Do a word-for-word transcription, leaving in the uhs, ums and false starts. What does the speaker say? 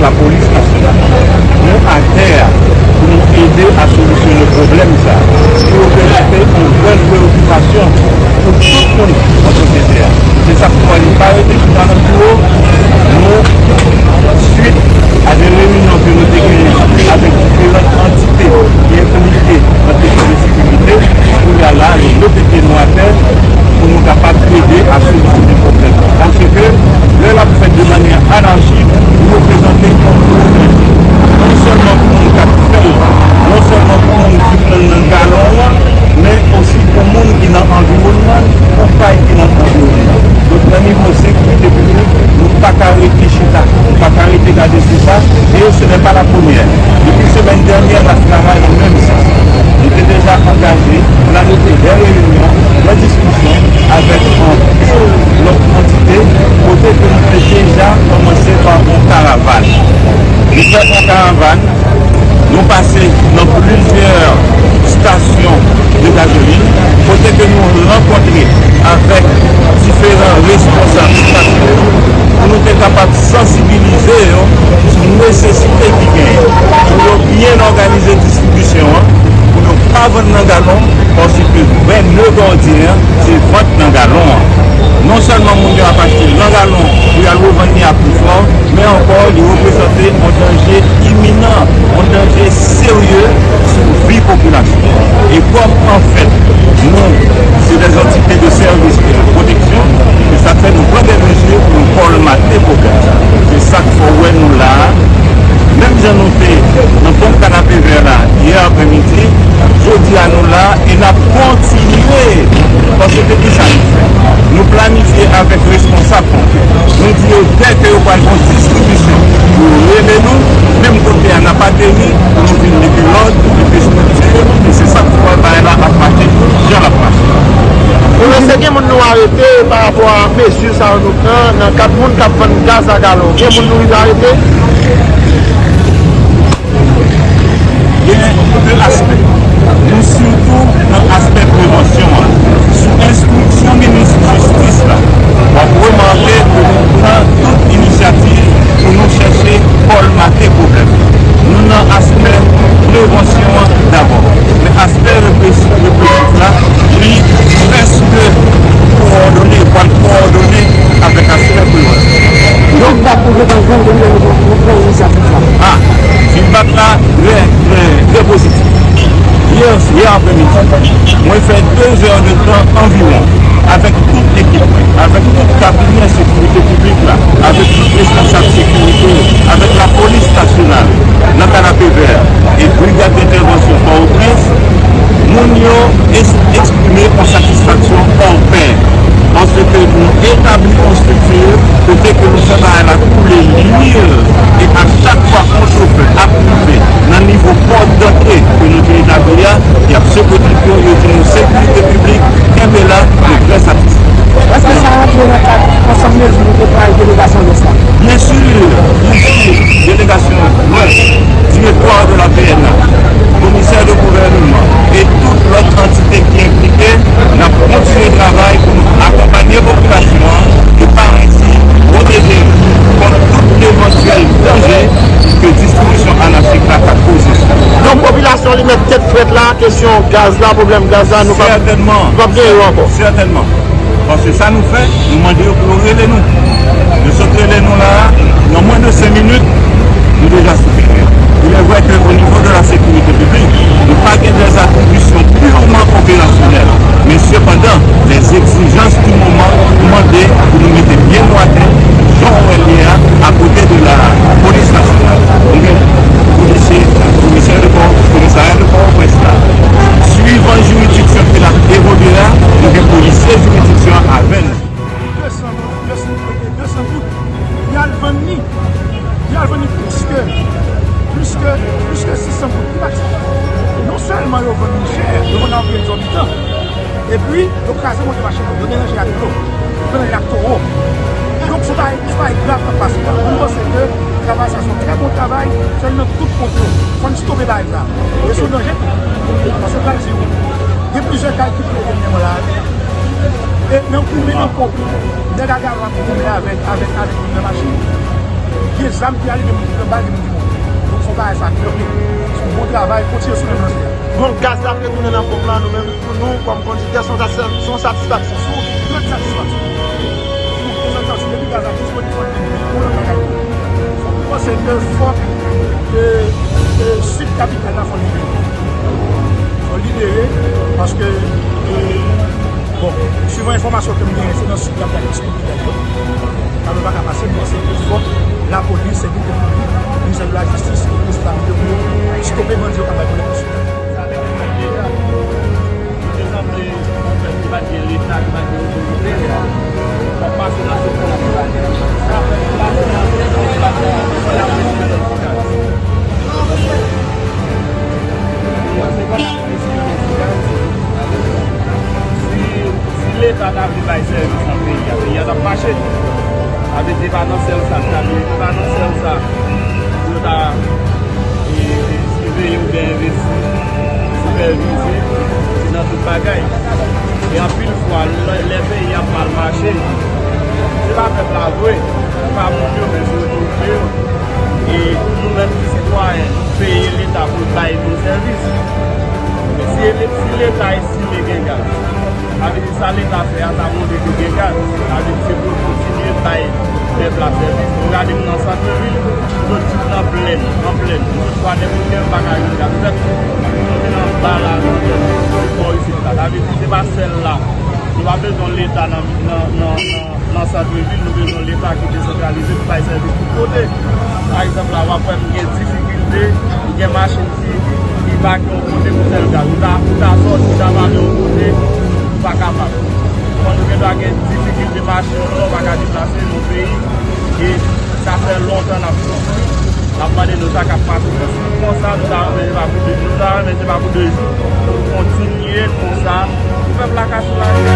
Lapolis nasyonal, nou atè a pou nou ede a solisyone pwoblèm sa a, ki reprezante yon vrè preokipasyon pou tout moun nan sosyete a. Se sa k fè nou pa rete chita nan biwo nou, swit a de reyinyon ke nou te genyen avèk diferan antite ki enplike nan kesyon de sekirite, kounye a la, nou mete pye nou atè pou nou kapab ede a solisyone pwoblèm nan. Paske lè l ap fèt de manyè anachik, li reprezante yon gwo danje. Non sèlman pou moun k ap fè l, non sèlman pou moun ki pran l nan galon an, men osi pou moun ki nan anviwònman l, pou kay ki nan anviwònman l. Donk, nan nivo sekirite piblik, nou pa ka rete chita, nou pa ka rete gade sou sa, e ce n'est pas la première. Depi semèn dènyè, n ap travay nan menm sans. Nou te deja angaje, n a rete dè reyinyon, nan diskisyon avèk anpil lòt antite, kote ke nou te deja kòmanse pa yon karavàn. Nou fè yon karavàn, nou pase nan plizyè stasyon de gazolin, kote ke nou rankontre avèk diferan responsab stasyon yo, pou nou te kapab sansibilize yo sou nesesite ki genyen pou yo byen òganize distribisyon an, pou yo pa vann nan galon, paske vrè nè gòdyen an, se vant nan galon an. Non sèlman moun yo ap achte nan galon pou y al revann li a pri fò, men ankò, li reprezante yon danje iminan, yon danje serye sou vi popilasyon an. E kòm, anfèt, nou, se dè antite de sèvis e de pwoteksyon, se sa k fè nou pran dè mezi pou nou kòlmate pwoblèm sa. Se sa k fè w wè nou la a. Menm jan nou te nan ponp Kanapevè la yè aprèmidi, jodi a nou la e n ap kontinye. Paske ki sa nou fè? Nou planifye avèk responsab ponpye. Nou di yo dè ke yo pral fè yon distribisyon, pou yo rele nou, menm kote a n ap ateri, pou nou vin mete lòd, mete estrikti, e se sa k fè bagay la ap mache jan l ap mache. Bon, èske gen moun nou arete pa rapò a mezi sa yo nou pran nan kad moun k ap vann gaz a galon? Gen moun nou rive arete? Gen de aspè. Nou sitou nan aspè prevansyon an. Sou enstriksyon minis jistis la, w ap remake ke nou pran tout inisyativ pou nou chèche kòlmate pwoblèm. Nou nan aspè prevansyon an dabò. Men aspè represif, represif la, li prèske kowòdone, pral kowòdone avèk aspè prevansyon. Feedback ou gentan jwenn depi lè nou pran inisyativ sa? Ah, feedback la trè, trè, trè pozitif. Yè, yè aprèmidi, mwen fè de zè de tan anviwon avèk tout ekip mwen, avèk tout kabinè sekirite piblik la, avèk tout responsab sekirite, avèk lapolis nasyonal nan Kanapevè e brigad dentèvansyon Pòtoprens, moun yo es-, eksprime yon satisfaksyon hors pair. Paske nou etabli yon estrikti kote ke nou fè bagay la koule lwil, e a chak fwa yon chofè ap rive nan nivo pòt dantre ke nou te etabli a, y ap sekwe tout yo, yo di nou sekirite piblik, kenbe la, nou trè satisfè. Èske sa rantre nan kad ansanm mezi nou te pran ak delegasyon lès la? Byen si, byen si, delegasyon lès, direktè de la P N A, komisè de gouvènman e tout lòt antite ki enplike, n ap kontinye travay pou nou akonpanye popilasyon an e pa resi pwoteje l kont tout evantyèl danje ke distribisyon anachik la ka koze sou li. Donk, popilasyon li mèt tèt frèt la, kesyon gaz la, pwoblèm gaz la, nou p ap, sètènman, nou p ap gen yo ankò. Sètènman. Paske sa nou fè, nou mande yo pou yo rele nou. Yo sot rele nou la a, nan mwens de senk minit, nou deja sou teren. Il est vrai que au niveau de la sécurité publique, nou pa gen des attributions purement opérationnelles. Men sepandan, les exigences du moment mande pou nou mete pye nou atè, jan w wè l ye a, akote de la polis nasyonal. Nou gen polisye, komisè de pò, komisarya de Pòtoprens la. Suivan jiridiksyon ke l ap evolye a, nou gen polisye jiridiksyon an avè nou. De san goud, de san goud, de san goud. Y al vann li. Y al vann li plis ke, plis ke, plis ke sis san goud. Ki pa ti. Non sèlman yo vann li chè, yo vann anpil egzòbitan. Epi, yo kraze moto machin yo, yo melanje ak dlo. Yo melanje ak towo. Donk, se yon bagay, se yon bagay grav k ap pase la. Mwen panse ke travay sa se yon trè bon travay, sèlman tout kont yo. Fò n stope bagay sa. E se yon danje tou. Paske m pral di w, gen plizyè kay ki tonbe dènyèman la. E nan goumen nan po, nèg a galon ap goumen avèk, avèk, avèk moun nan machin. Gen zam ki ale, gen moun ki pran bal, gen moun ki mouri. Donk, se yon bagay sa k kanpe. Se yon bon travay, kontinye sou menm lanse a. Bon, gaz la ap retounen nan ponp lan, nou menm, pou nou, kòm kondiktè, se yon satis-, se yon satisfaksyon. Se yon gran satisfaksyon. Bon, prezantasyon, depi gaz la disponib, fò l libere. Bon, lòt bagay tou. Fò nou panse ke fòk, e, e, sid kapital la, fò l libere. Fò l libere, paske, e, bon, swivan enfòmasyon ke m genyen, se nan sid y ap gade disponib. Sa nou pa ka pase, m panse ke fòk lapolis, sèvis piblik, ministè de la jistis, polis la, pou yo stope bandi yo k ap bay pwoblèm nan sid la. Sa te fèt deja. Li te sanble yon fèt ki pa t gen Leta, ki pa t gen otorite. Sa pase nan sektè la ki pa t gen. Sa fèt ki pase nan sektè la ki pa t gen. Fò y ap retire nan sid la. Si, si Leta ta vle bay sèvis nan peyi a, peyi a t ap mache. Sa vle di, se pa nan sèl sa, sa vle di, se pa nan sèl sa pou yo ta, e, siveye oubyen envesti, sipèvize, se nan tout bagay. E anpil fwa, lè, lè peyi ap mal mache, se pa pèp la vre, se pa moun yo menm, se otorite yo. E nou menm ki sitwayen, nou peye Leta pou l bay nou sèvis. Men si, si Leta estime gen gaz, sa vle di sa Leta fè a, sa montre ke gen gaz. Sa vle di se pou l kontinye bay pèp la sèvis. Nou gade m nan santvil, nou sot tout nan plèn, nan plèn. Nou sot Kwadèboukè, m pa ka jwenn gaz. Fèt nou te nan ba la, nan bò isit la. Sa vle di se pa sèl la. Nou pa bezwen Leta nan, nan, nan, nan nan santvil, nou bezwen Leta ki desantralize pou bay sèvis tout kote. Pa egzanp la, w ap wè m gen difikilte, m gen machin ki, ki pake yon kote pou sèl gaz. Ou ta, ou ta sòti, ou ta vale yon kote, ou pa kapab. Kòman nou gen dwa gen difikilte machin nou, lè w pa ka deplase nan peyi, e sa fè lontan n ap soufri, n ap mande nou sa k ap pase. Konsa, nou ta renmen se pa pou de, nou ta renmen se pa pou de jou, nou kontinye konsa, pou pèp la ka soulaje.